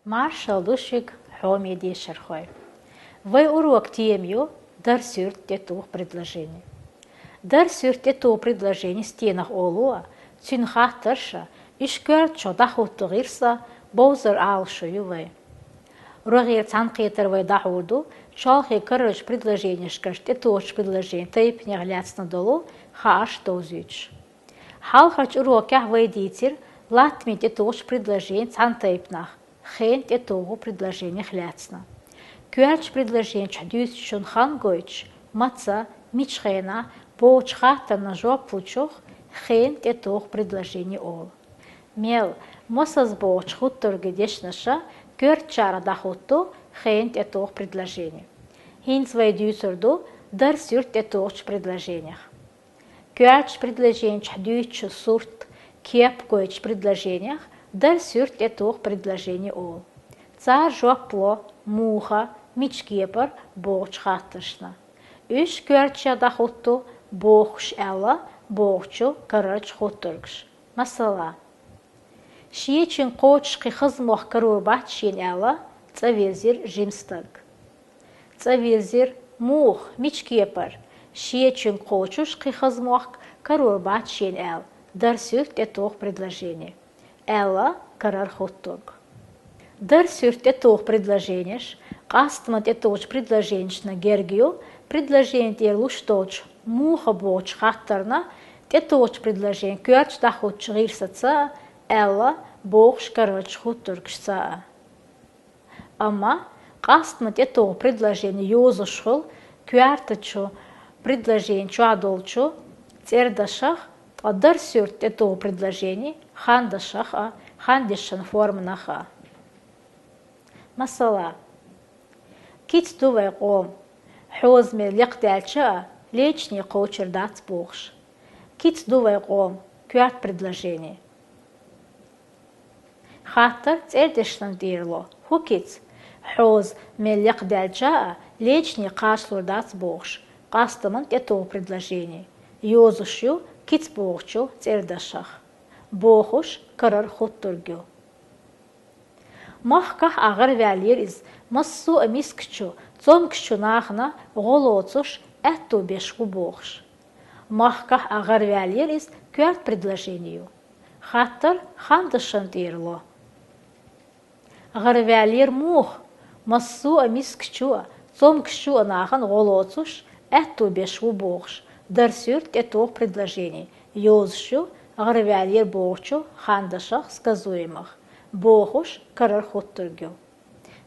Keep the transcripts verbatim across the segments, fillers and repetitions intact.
Маршалла ду шуга, хьоме дешархой! Вай урокан тема ю: «Дар суьрта тӀетоха предложени». Дар суьрта тӀетоха предложени стенах олу а, цуьнан хаттарш а, уьш коьртачух дӀахӀотто гӀирс а бовзар Ӏалашо ю вай. РогӀера цхьаьнакхетар вай дӀахьур ду чолхе карарчу предложенешкарчу тӀетоьхначу предложенийн тайпанех лаьцна долу хаарш довзуьйтуш. Хьалхарчу урокехь вай дийцира латтаме тӀетоьхначу предложенийн цхьана тайпанах, хенан тӀетоьхначу предложенех лаьцна. Коьртачу предложени чохь дуьйцучун хан гойтуш, маца, мичахь, бохучу хаттарна жоп лучух хенан тӀетоьхначу предложени олу. Мел, масаза бохучу хӀуттургийн дешнаша коьртачарах дӀахӀутту хенан тӀетоьхначу предложени. ХӀинца вай дуьйцур ду дар суьрта тӀетоьхначу предложенех. Коьртачу предложени чохь дуьйцучун сурт, кеп гойтучу предложенех дар суьрта тӀетоьхначу предложени олу. Цара жоп ло муха, мича кепара бохучу хаттаршна. Уьш коьртачех дӀахӀутту бохуш аьлла бохучу карарчу хӀуттургаша. Масала: «Шечуьнга кхочуш кхин хаза мохк карор бац шена», — аьлла, цӀа вирзира жима стаг. ЦӀа вирзира муха, мича кепара, шечуьнга кхочуш кхин хаза мохк карор бац шена аьлла, дар суьрта тӀетоьхначу предложени. Аьлла, карара хӀуттург. Дар суьрта тӀетоьхначу предложенеш къастаман тӀетоьхначу предложенешна герга ю предложени тӀера луш долчу муха бохучу хаттарна тӀетоьхначу предложени коьртачу дӀахӀуттучу гӀирсаца а, аьлла, бохуш карарчу хӀуттургашца а. Амма къастаман тӀетоьхначу предложени йозуш хуьлу коьртачу предложени чохь долчу цӀердашах, ткъа дар суьрта тӀетоьхначу предложени хандашах а, хандешан форманах а. Масала: «Кица ду вай къоман, хьоза мел лекха даьлча а, лечни кхочур дац», — бохуш. «Кица ду вай къоман», коьрта предложени. Хаттар цӀердешнан тӀера ло: «ХӀун кица? Хьоза мел лекха даьлча а, лечни кхачалур дац», — бохуш, къастаман тӀетоьхначу предложени. Йозуш ю кица бохучу цӀердашах. Бохуш карара хӀуттург ю. Махкахь а гӀараваьллера иза массо а мискачу, цомгушчу нахана гӀо лоцуш, аьтто беш ву бохуш. Махкахь а гӀараваьллера иза коьрта предложени ю. Хаттар хандашан тӀера ло. ГӀараваьллера муха? Массо а мискачу а, цомгушчу а нахана гӀо лоцуш, аьтто беш ву бохуш, дар суьрта тӀетоьхначу предложени, йозуш ю гӀараваьллера бохучу хандашах, сказуемых, бохуш карара хӀуттург ю.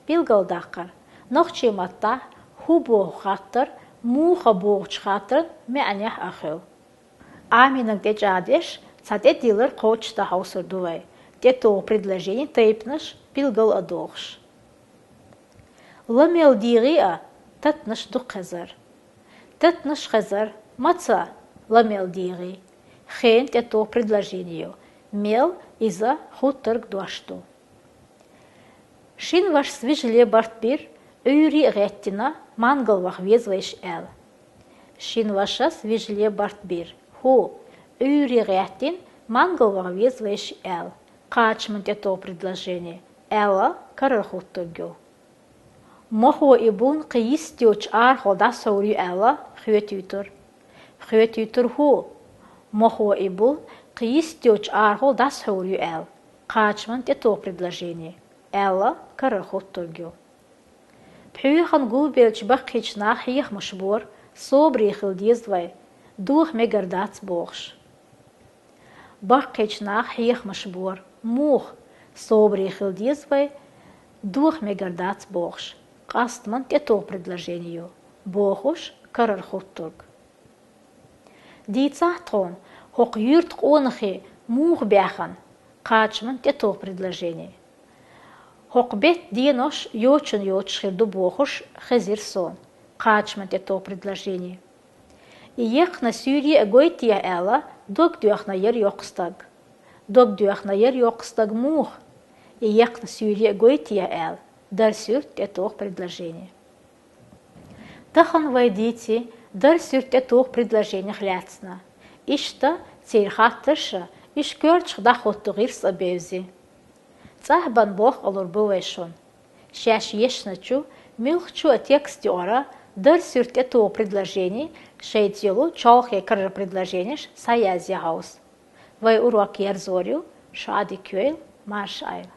Билгалдаккхар: нохчийн маттахь «хӀун» боху хаттар «муха» бохучу хаттаран маьӀнехь а хуьлу. Аминаг тӀечӀагӀдеш, цхьа тӀедиллар кхочушдан хьовсур ду вай, тӀетоьхначу предложенийн тайпанаш билгал а дохуш. Ла мел дийгӀи а, татанаш дукха хезар. Татанаш хезар, маца, ла мел дийгӀи. Хенан тӀетоьхначу предложени ю, мел иза хӀуттург дош ду. Шина вашас вижале барт бира, Ӏуьйре а гӀеттина, мангал ваха веза вайша аьлла. Шина вашас вижале барт бира: «ХӀу, Ӏуьйре гӀеттина, мангал ваха веза вайша аьлла». Кхачаман тӀетоьхначу предложени. Аьлла, карара хӀуттург ю. Мохо и бун кхин йист йоцчу арахула дӀасахьур ю аьлла, хоьтуьйтура. Хоьтуьйтура: «ХӀу, мохо и бун кхин йист йоцчу арахула дӀасахьур ю» аьлла. Кхачаман тӀетоьхначу предложени. Аьлла, карара хӀуттург ю. Пхьоьхана гулбеллачу баккхийчу наха хьехамаш бора, собаре хила деза вай, доха мегар дац бохуш. Баккхийчу наха хьехамаш бора, муха, собаре хила деза вай, доха мегар дац бохуш, къастаман тӀетоьхначу предложени ю, бохуш карара хӀуттург. Дийцахьа тхуна, хӀокху юьртан къонахий муха баьхна, кхачаман тӀетоьхначу предложени. ХӀокху беттан денош йочун йоцуш хир ду бохуш хезира суна, кхачаман тӀетоьхначу предложени. И екхна суьйре а гойтехьа аьлла, дог доьхна яра йоккха стаг. Дог доьхна яра йоккха стаг муха? И екхна суьйре а гойтехьа аьлла, дар суьрта тӀетоьхначу предложени. Тахана вай дийци дар суьрта тӀетоьхначу предложенех лаьцна. Иштта церан хаттарш а, уьш коьртачух дӀахӀотто гӀирс а бевзи. ЦӀагӀа бан боккъалур бу вай шун. Шаьш ешначу, муьлххачу а текст юкъара дар суьрта тӀетуху предложени шайца йолу чолхе карара предложенеш схьаязъян хьовса. Вай урок ерзор ю, шу Ӏадика йойла, марша Ӏойла.